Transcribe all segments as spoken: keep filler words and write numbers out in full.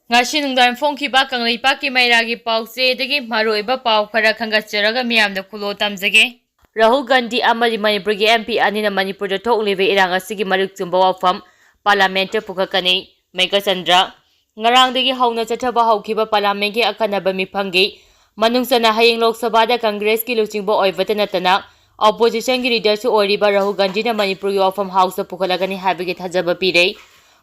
ꯉꯁꯤ ꯅꯨꯡꯗꯥꯡ ꯐꯣꯡꯈꯤꯕ ꯀꯪꯂꯩꯄꯥꯛꯀꯤ ꯃꯩꯔꯥꯒꯤ ꯄꯥꯎꯆꯦꯗꯒꯤ ꯃꯔꯨꯑꯣꯏꯕ ꯄꯥꯎ ꯈꯔ ꯈꯟꯒꯠꯆꯔꯒ ꯃꯤꯌꯥꯝꯗ ꯈꯨꯂꯣ ꯇꯝꯖꯒꯦ꯫ ꯔꯥꯍꯨꯜ ꯒꯥꯟꯙꯤ ꯑꯃꯗꯤ ꯃꯅꯤꯄꯨꯔꯒꯤ ꯑꯦꯝ ꯄꯤ ꯑꯅꯤꯅ ꯃꯅꯤꯄꯨꯔꯗ ꯊꯣꯛꯂꯤꯕ ꯏꯔꯥꯡ ꯑꯁꯤꯒꯤ ꯃꯔꯤꯛ ꯆꯨꯝꯕ ꯋꯥꯐꯝ ꯄꯥꯔꯂꯥꯃꯦꯟꯠꯇ ꯄꯨꯈꯠꯀꯅꯤ꯫ ꯃꯦꯘꯆꯟꯗ꯭ꯔ꯫ ꯉꯔꯥꯡꯗꯒꯤ ꯍꯧꯅ ꯆꯠꯊꯕ ꯍꯧꯈꯤꯕ ꯄꯥꯔꯂꯥꯃꯦꯟꯠꯀꯤ ꯑꯈꯟꯅꯕ ꯃꯤꯐꯝꯒꯤ ꯃꯅꯨꯡ ꯆꯟꯅ ꯍꯌꯦꯡ ꯂꯣꯛ ꯁꯚꯥꯗ ꯀꯪꯒ꯭ꯔꯦꯁꯀꯤ ꯂꯨꯆꯤꯡꯕ ꯑꯣꯏꯕꯇ ꯅꯠꯇꯅ ꯑꯣꯄꯣꯖꯤꯁꯟꯒꯤ ꯂꯤꯗꯔꯁꯨ ꯑꯣꯏꯔꯤꯕ ꯔꯥꯍꯨꯜ ꯒꯥꯟꯙꯤꯅ ꯃꯅꯤꯄꯨꯔꯒꯤ ꯋꯥꯐꯝ ꯍꯥꯎꯁꯇ ꯄꯨꯈꯠꯂꯒꯅꯤ ꯍꯥꯏꯕꯒꯤ ꯊꯥꯖꯕ ꯄꯤꯔꯦ꯫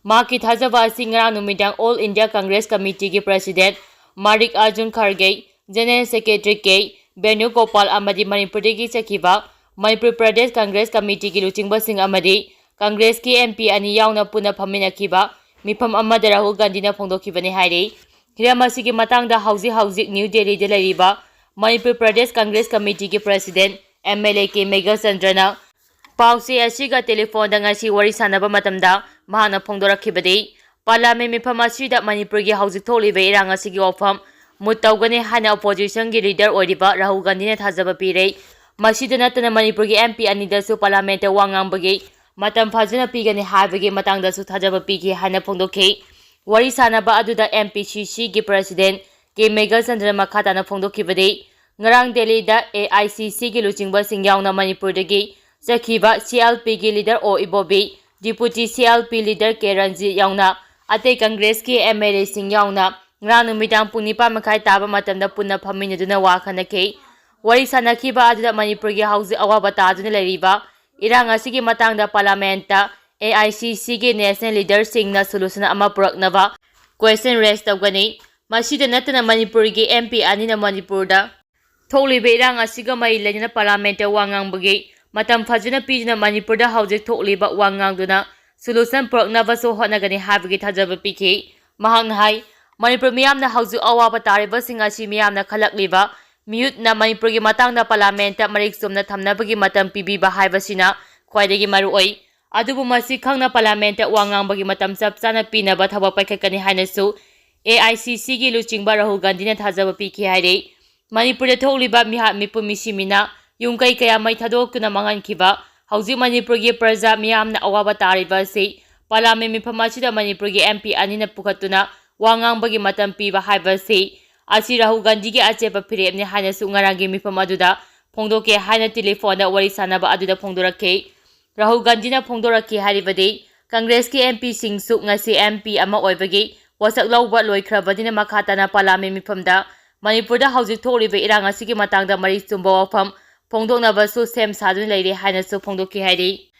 ꯃꯍꯥꯛꯀꯤ ꯊꯥꯖꯕ ꯑꯁꯤ ꯉꯔꯥꯡ ꯅꯨꯃꯤꯗꯥꯡ ꯑꯣꯜ ꯏꯟꯗꯤꯌꯥ ꯀꯪꯒ꯭ꯔꯦꯁ ꯀꯃꯤꯇꯤꯒꯤ president Mallikarjun Kharge, general secretary K Venugopal ꯑꯃꯗꯤ ꯃꯅꯤꯄꯨꯔꯗꯒꯤ ꯆꯠꯈꯤꯕ ꯃꯅꯤꯄꯨꯔ ꯄ꯭ꯔꯗꯦꯁ ꯀꯪꯒ꯭ꯔꯦꯁ ꯀꯃꯤꯇꯤꯒꯤ ꯂꯨꯆꯤꯡꯕꯁꯤꯡ ꯑꯃꯗꯤ ꯀꯪꯒ꯭ꯔꯦꯁꯀꯤ ꯑꯦꯝ ꯄꯤ ꯑꯅꯤ ꯌꯥꯎꯅ ꯄꯨꯟꯅ ꯐꯝꯃꯤꯟꯅꯈꯤꯕ ꯃꯤꯐꯝ ꯑꯃꯗ ꯔꯥꯍꯨꯜ ꯒꯥꯟꯙꯤꯅ ꯐꯣꯡꯗꯣꯛꯈꯤꯕꯅꯤ ꯍꯥꯏꯔꯤ꯫ ꯍꯤꯔꯝ ꯑꯁꯤꯒꯤ ꯃꯇꯥꯡꯗ ꯍꯧꯖꯤꯛ ꯍꯧꯖꯤꯛ ꯅ꯭ꯌꯨ ꯗꯦꯜꯂꯤꯗ ꯂꯩꯔꯤꯕ ꯃꯅꯤꯄꯨꯔ ꯄ꯭ꯔꯗꯦꯁ ꯀꯪꯒ꯭ꯔꯦꯁ ꯀꯃꯤꯇꯤꯒꯤ president M L A K ꯃꯦꯘꯆꯟꯗ꯭ꯔꯅ ꯄꯥꯎꯆꯦ ꯑꯁꯤꯒ ꯇꯦꯂꯤꯐꯣꯟꯗ ꯉꯁꯤ ꯋꯥꯔꯤ ꯁꯥꯟꯅꯕ ꯃꯇꯝꯗ ꯃꯍꯥꯛꯅ ꯐꯣꯡꯗꯣꯔꯛꯈꯤꯕꯗꯤ, ꯄꯥꯔꯂꯥꯃꯦꯟ ꯃꯤꯐꯝ ꯑꯁꯤꯗ ꯃꯅꯤꯄꯨꯔꯒꯤ ꯍꯧꯖꯤꯛ ꯊꯣꯛꯂꯤꯕ ꯏꯔꯥꯡ ꯑꯁꯤꯒꯤ ꯋꯥꯐꯝ ꯃꯨꯠ ꯇꯧꯒꯅꯤ ꯍꯥꯏꯅ ꯑꯣꯄꯣꯖꯤꯁꯟꯒꯤ ꯂꯤꯗꯔ ꯑꯣꯏꯔꯤꯕ ꯔꯥꯍꯨꯜ ꯒꯥꯟꯙꯤꯅ ꯊꯥꯖꯕ ꯄꯤꯔꯦ꯫ ꯃꯁꯤꯗ ꯅꯠꯇꯅ ꯃꯅꯤꯄꯨꯔꯒꯤ ꯑꯦꯝ ꯄꯤ ꯑꯅꯤꯗꯁꯨ ꯄꯥꯔꯂꯥꯃꯦꯟꯠꯇ ꯋꯥ ꯉꯥꯡꯕꯒꯤ ꯃꯇꯝ ꯐꯖꯅ ꯄꯤꯒꯅꯤ ꯍꯥꯏꯕꯒꯤ ꯃꯇꯥꯡꯗꯁꯨ ꯊꯥꯖꯕ ꯄꯤꯈꯤ ꯍꯥꯏꯅ ꯐꯣꯡꯗꯣꯛꯈꯤ꯫ ꯋꯥꯔꯤ ꯁꯥꯟꯅꯕ ꯑꯗꯨꯗ ꯑꯦꯝ ꯄꯤ ꯁꯤ ꯁꯤꯒꯤ ꯄ꯭ꯔꯁꯤꯗꯦꯟꯠ ꯀꯦ ꯃꯦꯘꯆꯟꯗ꯭ꯔꯅ ꯃꯈꯥ ꯇꯥꯅ ꯐꯣꯡꯗꯣꯛꯈꯤꯕꯗꯤ, ꯉꯔꯥꯡ ꯗꯦꯜꯂꯤꯗ ꯑꯦ ꯑꯥꯏ ꯁꯤ ꯁꯤꯒꯤ ꯂꯨꯆꯤꯡꯕꯁꯤꯡ ꯌꯥꯎꯅ ꯃꯅꯤꯄꯨꯔꯗꯒꯤ ꯆꯠꯈꯤꯕ ꯁꯤ ꯑꯦꯜ ꯄꯤꯒꯤ leader O Ibobi, deputy C L P leader K Ranjit ꯌꯥꯎꯅ ꯑꯇꯩ ꯀꯪꯒ꯭ꯔꯦꯁꯀꯤ ꯑꯦꯝ ꯑꯦꯜ ꯑꯦꯁꯤꯡ ꯌꯥꯎꯅ ꯉꯔꯥꯡ ꯅꯨꯃꯤꯗꯥꯡ ꯄꯨꯡ ꯅꯤꯄꯥꯟ ꯃꯈꯥꯏ ꯇꯥꯕ ꯃꯇꯝꯗ ꯄꯨꯟꯅ ꯐꯝꯃꯤꯟꯅꯗꯨꯅ ꯋꯥ ꯈꯟꯅꯈꯤ꯫ ꯋꯥꯔꯤ ꯁꯥꯟꯅꯈꯤꯕ ꯑꯗꯨꯗ ꯃꯅꯤꯄꯨꯔꯒꯤ ꯍꯧꯖꯤꯛ ꯑꯋꯥꯕ ꯇꯥꯗꯨꯅ ꯂꯩꯔꯤꯕ ꯏꯔꯥꯡ ꯑꯁꯤꯒꯤ ꯃꯇꯥꯡꯗ ꯄꯥꯔꯂꯥꯃꯦꯟꯠꯇ ꯑꯦ ꯑꯥꯏ ꯁꯤ ꯁꯤꯒꯤ ꯅꯦꯁꯅꯦꯜ ꯂꯤꯗꯔꯁꯤꯡꯅ ꯁꯣꯂꯨꯁꯟ ꯑꯃ ꯄꯨꯔꯛꯅꯕ ꯀ꯭ꯋꯦꯁꯟ ꯔꯦꯁ ꯇꯧꯒꯅꯤ꯫ ꯃꯁꯤꯗ ꯅꯠꯇꯅ ꯃꯅꯤꯄꯨꯔꯒꯤ ꯑꯦꯝ ꯄꯤ ꯑꯅꯤꯅ ꯃꯅꯤꯄꯨꯔꯗ ꯊꯣꯛꯂꯤꯕ ꯏꯔꯥꯡ ꯑꯁꯤꯒ ꯃꯔꯤ ꯂꯩꯅꯅ ꯄꯥꯔꯂꯥꯃꯦꯟꯠꯇ ꯋꯥ ꯉꯥꯡꯕꯒꯤ ꯃꯇꯝ ꯐꯖꯅ ꯄꯤꯗꯨꯅ ꯃꯅꯤꯄꯨꯔꯗ ꯍꯧꯖꯤꯛ ꯊꯣꯛꯂꯤꯕ ꯋꯥ ꯉꯥꯡꯗꯨꯅ ꯁꯣꯂꯨꯁꯟ ꯄꯨꯔꯛꯅꯕꯁꯨ ꯍꯣꯠꯅꯒꯅꯤ ꯍꯥꯏꯕꯒꯤ ꯊꯥꯖꯕ ꯄꯤꯈꯤ꯫ ꯃꯍꯥꯛꯅ ꯍꯥꯏ, ꯃꯅꯤꯄꯨꯔ ꯃꯤꯌꯥꯝꯅ ꯍꯧꯖꯤꯛ ꯑꯋꯥꯕ ꯇꯥꯔꯤꯕꯁꯤꯡ ꯑꯁꯤ ꯃꯤꯌꯥꯝꯅ ꯈꯜꯂꯛꯂꯤꯕ ꯃꯤꯍꯨꯠꯅ ꯃꯅꯤꯄꯨꯔꯒꯤ ꯃꯇꯥꯡꯗ ꯄꯥꯔꯂꯥꯃꯦꯟꯠꯇ ꯃꯔꯤꯛ ꯆꯨꯝꯅ ꯊꯝꯅꯕꯒꯤ ꯃꯇꯝ ꯄꯤꯕꯤꯕ ꯍꯥꯏꯕꯁꯤꯅ ꯈ꯭ꯋꯥꯏꯗꯒꯤ ꯃꯔꯨꯑꯣꯏ꯫ ꯑꯗꯨꯕꯨ ꯃꯁꯤ ꯈꯪꯅ ꯄꯥꯔꯂꯥꯃꯦꯟꯠꯇ ꯋꯥ ꯉꯥꯡꯕꯒꯤ ꯃꯇꯝ ꯆꯞ ꯆꯥꯅ ꯄꯤꯅꯕ ꯊꯕꯛ ꯄꯥꯏꯈꯠꯀꯅꯤ ꯍꯥꯏꯅꯁꯨ ꯑꯦ ꯑꯥꯏ ꯁꯤ ꯁꯤꯒꯤ ꯂꯨꯆꯤꯡꯕ ꯔꯥꯍꯨꯜ ꯒꯥꯟꯙꯤꯅ ꯊꯥꯖꯕ ꯄꯤꯈꯤ ꯍꯥꯏꯔꯤ꯫ ꯃꯅꯤꯄꯨꯔꯗ ꯊꯣꯛꯂꯤꯕ ꯃꯤꯍꯥꯠ ꯃꯤꯄꯨꯟ ꯃꯤꯁꯤ ꯃꯤꯅꯥ, ꯌꯨꯝ ꯀꯩ ꯀꯌꯥ ꯃꯩ ꯊꯥꯗꯣꯛꯇꯨꯅ ꯃꯥꯡꯍꯟꯈꯤꯕ, ꯍꯧꯖꯤꯛ ꯃꯅꯤꯄꯨꯔꯒꯤ ꯄ꯭ꯔꯖꯥ ꯃꯤꯌꯥꯝꯅ ꯑꯋꯥꯕ ꯇꯥꯔꯤꯕ ꯑꯁꯤ ꯄꯥꯔꯂꯥꯃꯦꯟ ꯃꯤꯐꯝ ꯑꯁꯤꯗ ꯃꯅꯤꯄꯨꯔꯒꯤ ꯑꯦꯝ ꯄꯤ ꯑꯅꯤꯅ ꯄꯨꯈꯠꯇꯨꯅ ꯋꯥ ꯉꯥꯡꯕꯒꯤ ꯃꯇꯝ ꯄꯤꯕ ꯍꯥꯏꯕꯁꯤ ꯑꯁꯤ ꯔꯥꯍꯨꯜ ꯒꯥꯟꯙꯤꯒꯤ ꯑꯆꯦꯠꯄ ꯐꯤꯔꯦꯞꯅꯤ ꯍꯥꯏꯅꯁꯨ ꯉꯔꯥꯡꯒꯤ ꯃꯤꯐꯝ ꯑꯗꯨꯗ ꯐꯣꯡꯗꯣꯛꯈꯤ ꯍꯥꯏꯅ ꯇꯦꯂꯤꯐꯣꯟꯗ ꯋꯥꯔꯤ ꯁꯥꯟꯅꯕ ꯑꯗꯨꯗ ꯐꯣꯡꯗꯣꯔꯛꯈꯤ꯫ ꯔꯥꯍꯨꯜ ꯒꯥꯟꯙꯤꯅ ꯐꯣꯡꯗꯣꯔꯛꯈꯤ ꯍꯥꯏꯔꯤꯕꯗꯤ ꯀꯪꯒ꯭ꯔꯦꯁꯀꯤ ꯑꯦꯝ ꯄꯤꯁꯤꯡꯁꯨ ꯉꯁꯤ ꯑꯦꯝ ꯄꯤ ꯑꯃ ꯑꯣꯏꯕꯒꯤ ꯋꯥꯁꯛ ꯂꯧꯕ ꯂꯣꯏꯈ꯭ꯔꯕꯅꯤꯅ ꯃꯈꯥ ꯇꯥꯅ ꯄꯥꯔꯂꯥꯃꯦꯟ ꯃꯤꯐꯝꯗ ꯃꯅꯤꯄꯨꯔꯗ ꯍꯧꯖꯤꯛ ꯊꯣꯛꯂꯤꯕ ꯏꯔꯥꯡ ꯑꯁꯤꯒꯤ ꯃꯇꯥꯡꯗ ꯃꯔꯤꯛ ꯆꯨꯝꯕ ꯋꯥꯐꯝ ꯐꯣꯡꯗꯣꯛꯅꯕꯁꯨ ꯁꯦꯝ ꯁꯥꯗꯨꯅ ꯂꯩꯔꯦ ꯍꯥꯏꯅꯁꯨ ꯐꯣꯡꯗꯣꯛꯈꯤ ꯍꯥꯏꯔꯤ꯫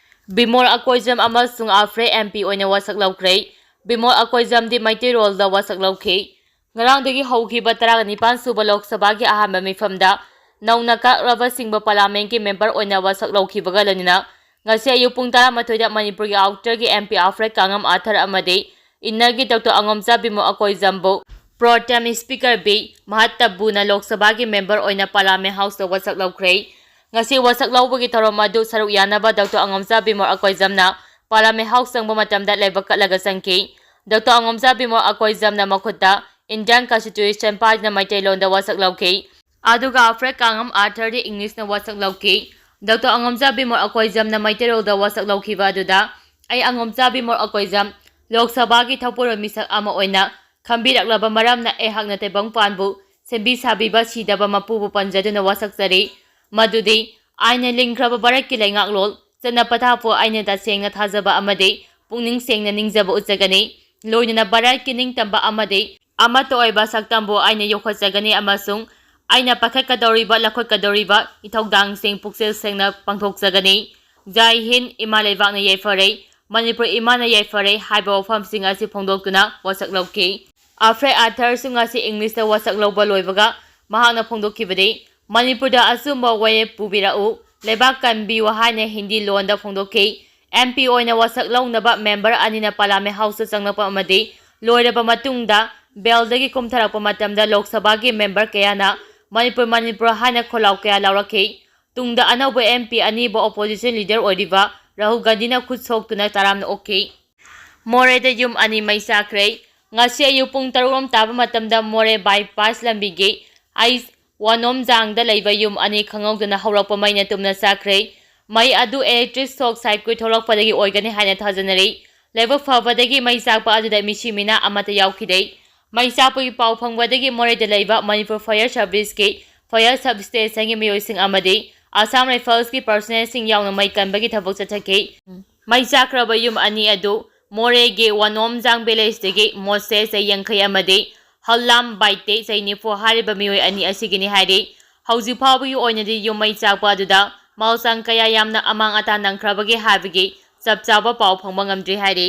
ꯕꯤꯃꯣꯜ ꯑꯀꯣꯏꯖꯝ ꯑꯃꯁꯨꯡ ꯑꯥꯐ꯭ꯔꯦ ꯑꯦꯝ ꯄꯤ ꯑꯣꯏꯅ ꯋꯥꯁꯛ ꯂꯧꯈ꯭ꯔꯦ꯫ ꯕꯤꯃꯣꯜ ꯑꯀꯣꯏꯖꯝꯗꯤ ꯃꯩꯇꯩꯔꯣꯜꯗ ꯋꯥꯁꯛ ꯂꯧꯈꯤ꯫ ꯉꯔꯥꯡꯗꯒꯤ ꯍꯧꯈꯤꯕ ꯇꯔꯥꯅꯤꯄꯥꯟ ꯁꯨꯕ ꯂꯣꯛ ꯁꯚꯥꯒꯤ ꯑꯍꯥꯟꯕ ꯃꯤꯐꯝꯗ ꯅꯧꯅ ꯀꯛꯂꯕꯁꯤꯡꯕ ꯄꯥꯔꯂꯥꯃꯦꯟꯒꯤ ꯃꯦꯝꯕꯔ ꯑꯣꯏꯅ ꯋꯥꯁꯛ ꯂꯧꯈꯤꯕꯒ ꯂꯣꯏꯅꯅ ꯉꯁꯤ ꯑꯌꯨꯛ ꯄꯨꯡ ꯇꯔꯥꯃꯥꯊꯣꯏꯗ ꯃꯅꯤꯄꯨꯔꯒꯤ ꯑꯥꯎꯇꯔꯒꯤ ꯑꯦꯝ ꯄꯤ ꯑꯥꯐ꯭ꯔꯦ ꯀꯥꯉꯝ ꯑꯥꯊꯔ ꯑꯃꯗꯤ ꯏꯟꯅꯔꯒꯤ doctor ꯑꯉꯣꯝꯆꯥ Bimol ꯑꯀꯣꯏꯖꯝꯕꯨ pro ꯇꯦꯝ speaker B ꯃꯍꯠꯇꯕꯨꯅ ꯂꯣꯛ ꯁꯚꯥꯒꯤ ꯃꯦꯝꯕꯔ ꯑꯣꯏꯅ ꯄꯥꯔꯂꯥꯃꯦꯟ ꯍꯥꯎꯁꯇ ꯋꯥꯁꯛ ꯂꯧꯈ꯭ꯔꯦ꯫ ꯉꯁꯤ ꯋꯥꯁꯛ ꯂꯧꯕꯒꯤ ꯊꯧꯔꯝ ꯑꯗꯨ ꯁꯔꯨꯛ ꯌꯥꯅꯕ ꯗꯣꯛꯇꯔ ꯑꯉꯣꯝꯆꯥ ꯕꯤꯃꯣꯜ ꯑꯀꯣꯏꯖꯝꯅ ꯄꯥꯔꯂꯥꯃꯦꯟ ꯍꯥꯎꯁ ꯆꯪꯕ ꯃꯇꯝꯗ ꯂꯥꯏꯕꯛ ꯀꯠꯂꯒ ꯆꯪꯈꯤ꯫ ꯗꯣꯛꯇꯔ ꯑꯉꯣꯝꯆꯥ ꯕꯤꯃꯣꯜ ꯑꯀꯣꯏꯖꯝꯅ ꯃꯈꯨꯠꯇ ꯏꯟꯗꯤꯌꯥꯟ ꯀꯟꯁꯇꯤꯇ꯭ꯌꯨꯁꯟ ꯄꯥꯏꯗꯨꯅ ꯃꯩꯇꯩꯂꯣꯟꯗ ꯋꯥꯁꯛ ꯂꯧꯈꯤ꯫ ꯑꯗꯨꯒ ꯑꯥꯐ꯭ꯔꯦ ꯀꯥꯉꯝ ꯑꯥꯊꯔꯗꯤ ꯏꯪꯂꯤꯁꯅ ꯋꯥꯁꯛ ꯂꯧꯈꯤ꯫ ꯗꯣꯛꯇꯔ ꯑꯉꯣꯝꯆꯥ ꯕꯤꯃꯣꯜ ꯑꯀꯣꯏꯖꯝꯅ ꯃꯩꯇꯩꯔꯣꯜꯗ ꯋꯥꯁꯛ ꯂꯧꯈꯤꯕ ꯑꯗꯨꯗ, "ꯑꯩ ꯑꯉꯣꯝꯆꯥ ꯕꯤꯃꯣꯜ ꯑꯀꯣꯏꯖꯝ ꯂꯣꯛ ꯁꯚꯥꯒꯤ ꯊꯧꯄꯨꯔꯣꯏ ꯃꯤꯁꯛ ꯑꯃ ꯑꯣꯏꯅ ꯈꯟꯕꯤꯔꯛꯂꯕ ꯃꯔꯝꯅ ꯑꯩꯍꯥꯛꯅ ꯇꯥꯏꯕꯪꯄꯥꯟꯕꯨ ꯁꯦꯝꯕꯤ ꯁꯥꯕꯤꯕ ꯁꯤꯗꯕ ꯃꯄꯨꯕꯨ ꯄꯟꯖꯗꯨꯅ ꯋꯥꯁꯛꯆꯔꯤ꯫ ꯃꯗꯨꯗꯤ ꯑꯥꯏꯟꯅ ꯂꯤꯡꯈ꯭ꯔꯕ ꯚꯥꯔꯠꯀꯤ ꯂꯩꯉꯥꯛꯂꯣꯟ, ꯆꯠꯅ ꯄꯊꯥꯞꯄꯨ ꯑꯩꯅ ꯇꯁꯦꯡꯅ ꯊꯥꯖꯕ ꯑꯃꯗꯤ ꯄꯨꯛꯅꯤꯡ ꯁꯦꯡꯅ ꯅꯤꯡꯖꯕ ꯎꯠꯆꯒꯅꯤ꯫ ꯂꯣꯏꯅꯅ ꯚꯥꯔꯠꯀꯤ ꯅꯤꯡꯇꯝꯕ ꯑꯃꯗꯤ ꯑꯃꯠꯇ ꯑꯣꯏꯕ ꯁꯛꯇꯝꯕꯨ ꯑꯩꯅ ꯌꯣꯛꯈꯠꯆꯒꯅꯤ ꯑꯃꯁꯨꯡ ꯑꯩꯅ ꯄꯥꯏꯈꯠꯀꯗꯧꯔꯤꯕ, ꯂꯧꯈꯠꯀꯗꯧꯔꯤꯕ ꯏꯊꯧꯗꯥꯡꯁꯤꯡ ꯄꯨꯛꯆꯦꯜ ꯁꯦꯡꯅ ꯄꯥꯡꯊꯣꯛꯆꯒꯅꯤ꯫ ꯖꯥꯏ ꯍꯤꯟꯗ, ꯏꯃꯥ ꯂꯩꯕꯥꯛꯅ ꯌꯥꯏꯐꯔꯦ, ꯃꯅꯤꯄꯨꯔ ꯏꯃꯥꯅ ꯌꯥꯏꯐꯔꯦ" ꯍꯥꯏꯕ ꯋꯥꯐꯝꯁꯤꯡ ꯑꯁꯤ ꯐꯣꯡꯗꯣꯛꯇꯨꯅ ꯋꯥꯁꯛ ꯂꯧꯈꯤ꯫ ꯑꯥꯐ꯭ꯔꯦ ꯑꯥꯊꯔꯁꯨ ꯉꯁꯤ ꯏꯪꯂꯤꯁꯇ ꯋꯥꯁꯛ ꯂꯧꯕ ꯂꯣꯏꯕꯒ ꯃꯍꯥꯛꯅ ꯐꯣꯡꯗꯣꯛꯈꯤꯕꯗꯤ, "ꯃꯅꯤꯄꯨꯔꯗ ꯑꯆꯨꯝꯕ ꯋꯥꯔꯦꯞ ꯄꯨꯕꯤꯔꯛꯎ, ꯂꯩꯕꯥꯛ ꯀꯟꯕꯤꯌꯨ" ꯍꯥꯏꯅ ꯍꯤꯟꯗꯤ ꯂꯣꯟꯗ ꯐꯣꯡꯗꯣꯛꯈꯤ꯫ ꯑꯦꯝ ꯄꯤ ꯑꯣꯏꯅ ꯋꯥꯁꯛ ꯂꯧꯅꯕ ꯃꯦꯝꯕꯔ ꯑꯅꯤꯅ ꯄꯥꯔꯂꯥꯃꯦꯟ ꯍꯥꯎꯁꯇ ꯆꯪꯂꯛꯄ ꯑꯃꯗꯤ ꯂꯣꯏꯔꯕ ꯃꯇꯨꯡꯗ ꯕꯦꯜꯗꯒꯤ ꯀꯨꯝꯊꯔꯛꯄ ꯃꯇꯝꯗ ꯂꯣꯛ ꯁꯚꯥꯒꯤ ꯃꯦꯝꯕꯔ ꯀꯌꯥꯅ "ꯃꯅꯤꯄꯨꯔ, ꯃꯅꯤꯄꯨꯔ" ꯍꯥꯏꯅ ꯈꯣꯜꯂꯥꯎ ꯀꯌꯥ ꯂꯥꯎꯔꯛꯈꯤ꯫ ꯇꯨꯡꯗ ꯑꯅꯧꯕ ꯑꯦꯝ ꯄꯤ ꯑꯅꯤꯕꯨ ꯑꯣꯄꯣꯖꯤꯁꯟ ꯂꯤꯗꯔ ꯑꯣꯏꯔꯤꯕ ꯔꯥꯍꯨꯜ ꯒꯥꯟꯙꯤꯅ ꯈꯨꯠ ꯁꯣꯛꯇꯨꯅ ꯇꯔꯥꯝꯅ ꯑꯣꯛꯈꯤ꯫ ꯃꯣꯔꯦꯗ ꯌꯨꯝ ꯑꯅꯤ ꯃꯩ ꯆꯥꯛꯈ꯭ꯔꯦ꯫ ꯉꯁꯤ ꯑꯌꯨꯛ ꯄꯨꯡ ꯇꯔꯨꯛ ꯔꯣꯝ ꯇꯥꯕ ꯃꯇꯝꯗ ꯃꯣꯔꯦ ꯕꯥꯏꯄꯥꯁ ꯂꯝꯕꯤꯒꯤ ꯑꯩꯁ ꯋꯥꯅꯣꯝꯖꯥꯡꯗ ꯂꯩꯕ ꯌꯨꯝ ꯑꯅꯤ ꯈꯪꯍꯧꯗꯅ ꯍꯧꯔꯛꯄ ꯃꯩꯅ ꯇꯨꯝꯅ ꯆꯥꯛꯈ꯭ꯔꯦ꯫ ꯃꯩ ꯑꯗꯨ ꯏꯂꯦꯛꯇ꯭ꯔꯤꯛ ꯁꯣꯔꯠ ꯁꯥꯔꯀ꯭ꯌꯨꯠ ꯊꯣꯛꯂꯛꯄꯗꯒꯤ ꯑꯣꯏꯒꯅꯤ ꯍꯥꯏꯅ ꯊꯥꯖꯅꯔꯤ꯫ ꯂꯥꯏꯕꯛ ꯐꯕꯗꯒꯤ ꯃꯩ ꯆꯥꯛꯄ ꯑꯗꯨꯗ ꯃꯤꯁꯤ ꯃꯤꯅꯥ ꯑꯃꯠꯇ ꯌꯥꯎꯈꯤꯗꯦ꯫ ꯃꯩ ꯆꯥꯛꯄꯒꯤ ꯄꯥꯎ ꯐꯪꯕꯗꯒꯤ ꯃꯣꯔꯦꯗ ꯂꯩꯕ ꯃꯅꯤꯄꯨꯔ Fire Service ꯀꯤ Fire Sub Station ꯒꯤ ꯃꯤꯑꯣꯏꯁꯤꯡ ꯑꯃꯗꯤ Assam Rifles ꯀꯤ personnel ꯁꯤꯡ ꯌꯥꯎꯅ ꯃꯩ ꯀꯟꯕꯒꯤ ꯊꯕꯛ ꯆꯠꯊꯈꯤ꯫ ꯃꯩ ꯆꯥꯛꯈ꯭ꯔꯕ ꯌꯨꯝ ꯑꯅꯤ ꯑꯗꯨ ꯃꯣꯔꯦꯒꯤ ꯋꯥꯅꯣꯝꯖꯥꯡ village ꯇꯒꯤ ꯃꯣꯁꯦ ꯆꯍꯤ ꯌꯥꯡꯈꯩ ꯑꯃꯗꯤ ꯍꯜꯂꯥꯝ ꯕꯥꯏꯇꯦ ꯆꯍꯤ ꯅꯤꯐꯨ ꯍꯥꯏꯔꯤꯕ ꯃꯤꯑꯣꯏ ꯑꯅꯤ ꯑꯁꯤꯒꯤꯅꯤ ꯍꯥꯏꯔꯤ꯫ ꯍꯧꯖꯤꯛ ꯐꯥꯎꯕꯒꯤ ꯑꯣꯏꯅꯗꯤ ꯌꯨꯝ ꯃꯩ ꯆꯥꯛꯄ ꯑꯗꯨꯗ ꯃꯥꯜꯁꯪ ꯀꯌꯥ ꯌꯥꯝꯅ ꯑꯃꯥꯡ ꯑꯇꯥ ꯅꯪꯈ꯭ꯔꯕꯒꯦ ꯍꯥꯏꯕꯒꯤ ꯆꯞ ꯆꯥꯕ ꯄꯥꯎ ꯐꯪꯕ ꯉꯝꯗ꯭ꯔꯤ ꯍꯥꯏꯔꯤ꯫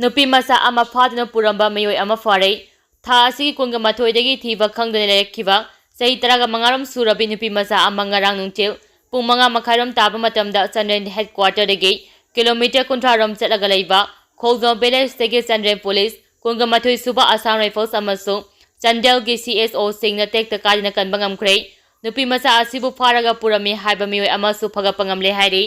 ꯅꯨꯄꯤ ꯃꯆꯥ ꯑꯃ ꯐꯥꯗꯨꯅ ꯄꯨꯔꯝꯕ ꯃꯤꯑꯣꯏ ꯑꯃ ꯐꯥꯔꯦ꯫ ꯊꯥ ꯑꯁꯤꯒꯤ ꯀꯨꯟꯒ ꯃꯥꯊꯣꯏꯗꯒꯤ ꯊꯤꯕ ꯈꯪꯗꯅ ꯂꯩꯔꯛꯈꯤꯕ ꯆꯍꯤ ꯇꯔꯥꯒ ꯃꯉꯥꯔꯣꯝ ꯁꯨꯔꯕꯤ ꯅꯨꯄꯤ ꯃꯆꯥ ꯑꯃ ꯉꯔꯥꯡ ꯅꯨꯡꯊꯤꯜ ꯄꯨꯡ ꯃꯉꯥ ꯃꯈꯥꯏꯔꯣꯝ ꯇꯥꯕ ꯃꯇꯝꯗ ꯆꯥꯟꯗꯦꯜ headquarter ꯗꯒꯤ kilometre ꯀꯨꯟꯊ꯭ꯔꯥꯔꯣꯝ ꯆꯠꯂꯒ ꯂꯩꯕ ꯈꯣꯡꯖꯣꯝ village ꯇꯒꯤ ꯆꯥꯟꯗꯦꯜ police, ꯀꯨꯟꯒ ꯃꯥꯊꯣꯏ ꯁꯨꯕ Assam Rifles ꯑꯃꯁꯨꯡ ꯆꯥꯟꯗꯦꯜꯒꯤ C S O ꯁꯤꯡꯅ ꯇꯦꯛꯇ ꯀꯥꯏꯗꯅ ꯀꯟꯕ ꯉꯝꯈ꯭ꯔꯦ꯫ ꯅꯨꯄꯤ ꯃꯆꯥ ꯑꯁꯤꯕꯨ ꯐꯥꯔꯒ ꯄꯨꯔꯝꯃꯤ ꯍꯥꯏꯕ ꯃꯤꯑꯣꯏ ꯑꯃꯁꯨ ꯐꯒꯠꯄ ꯉꯝꯂꯦ ꯍꯥꯏꯔꯤ꯫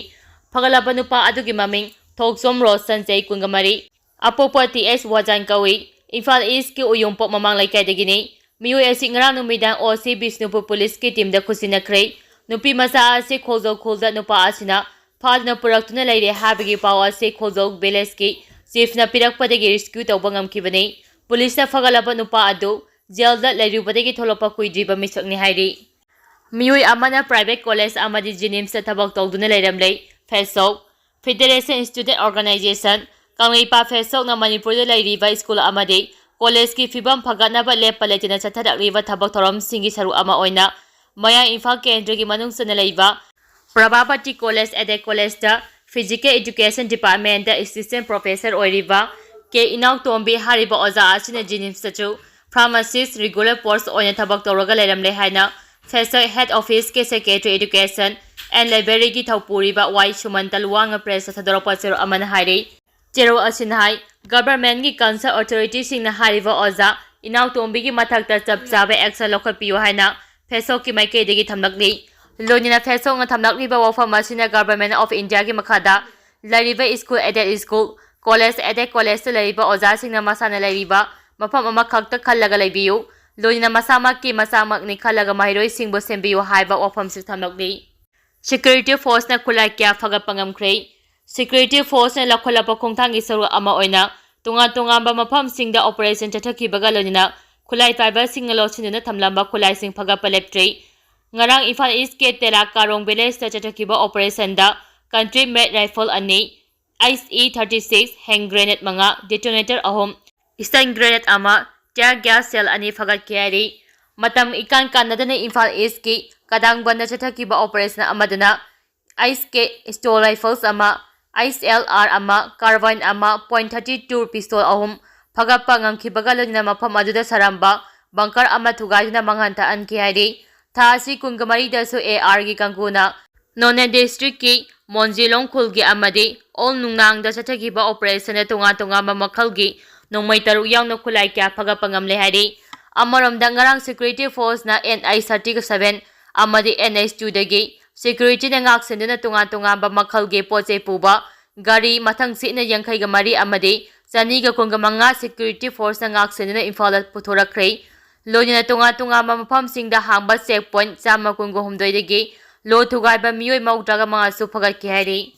ꯐꯒꯠꯂꯕ ꯅꯨꯄꯥ ꯑꯗꯨꯒꯤ ꯃꯃꯤꯡ ꯊꯣꯛꯆꯣꯝ ꯔꯣꯁꯟ, ꯆꯍꯤ ꯀꯨꯟꯒ ꯃꯔꯤ, ꯑꯄꯣꯛꯄ T S ꯋꯥꯖꯥꯟ ꯀꯧꯏ꯫ ꯏꯝꯐꯥꯜ East ꯀꯤ ꯎꯌꯣꯡꯄꯣꯛ ꯃꯃꯥꯡ ꯂꯩꯀꯥꯏꯗꯒꯤꯅꯤ꯫ ꯃꯤꯑꯣꯏ ꯑꯁꯤ ꯉꯔꯥꯡ ꯅꯨꯃꯤꯗꯥꯡ O C ꯕꯤꯁꯅꯨꯄꯨꯔ police ꯀꯤ team ꯗ ꯈꯨꯠꯁꯤꯟꯅꯈ꯭ꯔꯦ꯫ ꯅꯨꯄꯤ ꯃꯆꯥ ꯑꯁꯤ ꯈꯣꯡꯖꯣꯝ ꯈꯨꯜꯗ ꯅꯨꯄꯥ ꯑꯁꯤꯅ ꯐꯥꯗꯨꯅ ꯄꯨꯔꯛꯇꯨꯅ ꯂꯩꯔꯦ ꯍꯥꯏꯕꯒꯤ ꯄꯥꯎ ꯑꯁꯤ ꯈꯣꯡꯖꯣꯝ village ꯀꯤ chief ꯅ ꯄꯤꯔꯛꯄꯗꯒꯤ rescue ꯇꯧꯕ ꯉꯝꯈꯤꯕꯅꯤ꯫ Police ꯅ ꯐꯒꯠꯂꯕ ꯅꯨꯄꯥ ꯑꯗꯨ jail ꯗ ꯂꯩꯔꯨꯕꯗꯒꯤ ꯊꯣꯛꯂꯛꯄ ꯀꯨꯏꯗ꯭ꯔꯤꯕ ꯃꯤꯁꯛꯅꯤ ꯍꯥꯏꯔꯤ꯫ ꯃꯤꯑꯣꯏ ꯑꯃꯅ private college ꯑꯃꯗꯤ JNIMS ꯇ ꯊꯕꯛ ꯇꯧꯗꯨꯅ ꯂꯩꯔꯝꯂꯦ꯫ ꯐꯦꯁꯣꯛ, Federation Student Organisation, ꯀꯪꯂꯩꯄꯥꯛ ꯐꯦꯁꯣꯛꯅ ꯃꯅꯤꯄꯨꯔꯗ ꯂꯩꯔꯤꯕ school ꯑꯃꯗꯤ college ꯀꯤ ꯐꯤꯕꯝ ꯐꯒꯠꯅꯕ ꯂꯦꯞꯄ ꯂꯩꯇꯅ ꯆꯠꯊꯔꯛꯂꯤꯕ ꯊꯕꯛ ꯊꯧꯔꯝꯁꯤꯡꯒꯤ ꯁꯔꯨꯛ ꯑꯃ ꯑꯣꯏꯅ ꯃꯌꯥꯡ ꯏꯝꯐꯥꯜ ꯀꯦꯟꯗ꯭ꯔꯒꯤ ꯃꯅꯨꯡ ꯆꯟꯅ ꯂꯩꯕ ꯄ꯭ꯔꯚꯥꯄꯇꯤ College, Aided College ꯇ Physical Education Department ꯇ assistant professor ꯑꯣꯏꯔꯤꯕ ꯀꯦ ꯏꯅꯥꯎꯇꯣꯝꯕꯤ ꯍꯥꯏꯔꯤꯕ ꯑꯣꯖꯥ ꯑꯁꯤꯅ JNIMS ꯇꯁꯨ pharmacist regular post ꯑꯣꯏꯅ ꯊꯕꯛ ꯇꯧꯔꯒ ꯂꯩꯔꯝꯂꯦ ꯍꯥꯏꯅ ꯐꯦꯁꯣꯛ head office ꯀꯤ Secretary Education and Library ꯒꯤ ꯊꯧꯄꯨꯔꯤꯕ ꯋꯥꯏ ꯁꯨꯃꯟꯇ ꯂꯨꯋꯥꯡꯅ press ꯇ ꯊꯥꯗꯣꯔꯛꯄ ꯆꯦꯔꯣꯜ ꯑꯃꯅ ꯍꯥꯏꯔꯤ꯫ ꯆꯦꯔꯣꯜ ꯑꯁꯤꯅ ꯍꯥꯏ, government ꯀꯤ concern authority ꯁꯤꯡꯅ ꯍꯥꯏꯔꯤꯕ ꯑꯣꯖꯥ ꯏꯅꯥꯎꯇꯣꯝꯕꯤꯒꯤ ꯃꯊꯛꯇ ꯆꯞ ꯆꯥꯕ action ꯂꯧꯈꯠꯄꯤꯌꯨ ꯍꯥꯏꯅ ꯐꯦꯁꯣꯛꯀꯤ ꯃꯥꯏꯀꯩꯗꯒꯤ ꯊꯝꯂꯛꯂꯤ꯫ ꯂꯣꯏꯅꯅ ꯐꯦꯁꯣꯛꯅ ꯊꯝꯂꯛꯂꯤꯕ ꯋꯥꯐꯝ ꯑꯁꯤꯅ Government of India ꯒꯤ ꯃꯈꯥꯗ ꯂꯩꯔꯤꯕ school, aided school, college, aided college ꯇ ꯂꯩꯔꯤꯕ ꯑꯣꯖꯥꯁꯤꯡꯅ ꯃꯁꯥꯅ ꯂꯩꯔꯤꯕ ꯃꯐꯝ ꯑꯃꯈꯛꯇ ꯈꯜꯂꯒ ꯂꯩꯕꯤꯌꯨ꯫ ꯂꯣꯏꯅꯅ ꯃꯁꯥꯃꯛꯀꯤ ꯃꯆꯥꯃꯛꯅꯤ ꯈꯜꯂꯒ ꯃꯍꯩꯔꯣꯏꯁꯤꯡꯕꯨ ꯁꯦꯝꯕꯤꯌꯨ ꯍꯥꯏꯕ ꯋꯥꯐꯝꯁꯨ ꯊꯝꯂꯛꯂꯤ꯫ Security force ꯅ ꯈꯨꯠꯂꯥꯏ ꯀꯌꯥ ꯐꯒꯠꯄ ꯉꯝꯈ꯭ꯔꯦ꯫ Security Forceꯅ ꯂꯧꯈꯠꯂꯛꯄ ꯈꯣꯡꯊꯥꯡꯒꯤ ꯁꯔꯨꯛ ꯑꯃ ꯑꯣꯏꯅ ꯇꯣꯉꯥꯟ ꯇꯣꯉꯥꯟꯕ ꯃꯐꯝꯁꯤꯡꯗ operation ꯆꯠꯊꯈꯤꯕꯒ ꯂꯣꯏꯅꯅ ꯈꯨꯠꯂꯥꯏ ꯄꯥꯏꯕꯁꯤꯡꯅ ꯂꯣꯠꯁꯤꯟꯗꯨꯅ ꯊꯝꯂꯝꯕ ꯈꯨꯠꯂꯥꯏꯁꯤꯡ ꯐꯒꯠꯄ ꯂꯦꯞꯇ꯭ꯔꯤ꯫ ꯉꯔꯥꯡ ꯏꯝꯐꯥꯜ Eastꯀꯤ ꯇꯦꯔꯥ ꯀꯥꯔꯣꯡ villageꯇ ꯆꯠꯊꯈꯤꯕ operationꯗ country made rifle ꯑꯅꯤ, ICE thirty six, hand grenade ꯃꯉꯥ, detonator ꯑꯍꯨꯝ, stun grenade ꯑꯃ, tear gas shell ꯑꯅꯤ ꯐꯒꯠꯈꯤ ꯍꯥꯏꯔꯤ꯫ ꯃꯇꯝ ꯏꯀꯥꯟ ꯀꯥꯟꯅꯗꯅ ꯏꯝꯐꯥꯜ Eastꯀꯤ ꯀꯗꯥꯡꯕꯟꯗ ꯆꯠꯊꯈꯤꯕ operation ꯑꯃꯗꯨꯅ ICE pistol rifles ꯑꯃ, ICE LR ꯑꯃ, carbine ꯑꯃ, point thirty two pistol ꯑꯍꯨꯝ ꯐꯒꯠꯄ ꯉꯝꯈꯤꯕꯒ ꯂꯣꯏꯅꯅ ꯃꯐꯝ ꯑꯗꯨꯗ ꯁꯥꯔꯝꯕ bunker ꯑꯃ ꯊꯨꯒꯥꯏꯗꯨꯅ ꯃꯥꯡꯍꯟ ꯊꯛꯍꯟꯈꯤ ꯍꯥꯏꯔꯤ꯫ ꯊꯥ ꯑꯁꯤ ꯀꯨꯟꯒ ꯃꯔꯤꯗꯁꯨ ARꯒꯤ ꯀꯥꯡꯕꯨꯅ ꯅꯣꯅꯦ districtꯀꯤ ꯃꯣꯟꯖꯤꯂꯣꯡ ꯈꯨꯜꯒꯤ ꯑꯃꯗꯤ ꯑꯣꯜ ꯅꯨꯡꯅꯥꯡꯗ ꯆꯠꯊꯈꯤꯕ operationꯗ ꯇꯣꯉꯥꯟ ꯇꯣꯉꯥꯟꯕ ꯃꯈꯜꯒꯤ ꯅꯣꯡꯃꯩ ꯇꯔꯨꯛ ꯌꯥꯎꯅ ꯈꯨꯠꯂꯥꯏ ꯀꯌꯥ ꯐꯒꯠꯄ ꯉꯝꯂꯦ ꯍꯥꯏꯔꯤ꯫ ꯑꯃꯔꯣꯝꯗ ꯉꯔꯥꯡ Security Forceꯅ NI thirty seven ꯑꯃꯗꯤ NH twoꯗꯒꯤ securityꯅ ꯉꯥꯛꯁꯦꯟꯗꯨꯅ ꯇꯣꯉꯥꯟ ꯇꯣꯉꯥꯟꯕ ꯃꯈꯜꯒꯤ ꯄꯣꯠ ꯆꯩ ꯄꯨꯕ ꯒꯥꯔꯤ ꯃꯊꯪ ꯁꯤꯠꯅ ꯌꯥꯡꯈꯩꯒ ꯃꯔꯤ ꯑꯃꯗꯤ ꯆꯅꯤꯒ ꯀꯨꯟꯒ ꯃꯉꯥ Security Forceꯅ ꯉꯥꯛꯁꯦꯟꯗꯨꯅ ꯏꯝꯐꯥꯜꯗ ꯄꯨꯊꯣꯔꯛꯈ꯭ꯔꯦ꯫ ꯂꯣꯏꯅꯅ ꯇꯣꯉꯥꯟ ꯇꯣꯉꯥꯟꯕ ꯃꯐꯝꯁꯤꯡꯗ ꯍꯥꯡꯕ check point ꯆꯥꯝꯃ ꯀꯨꯟꯒ ꯍꯨꯝꯗꯣꯏꯗꯒꯤ ꯂꯣ ꯊꯨꯒꯥꯏꯕ ꯃꯤꯑꯣꯏ ꯃꯧꯗ꯭ꯔꯥꯒ ꯃꯉꯥꯁꯨ ꯐꯒꯠꯈꯤ ꯍꯥꯏꯔꯤ꯫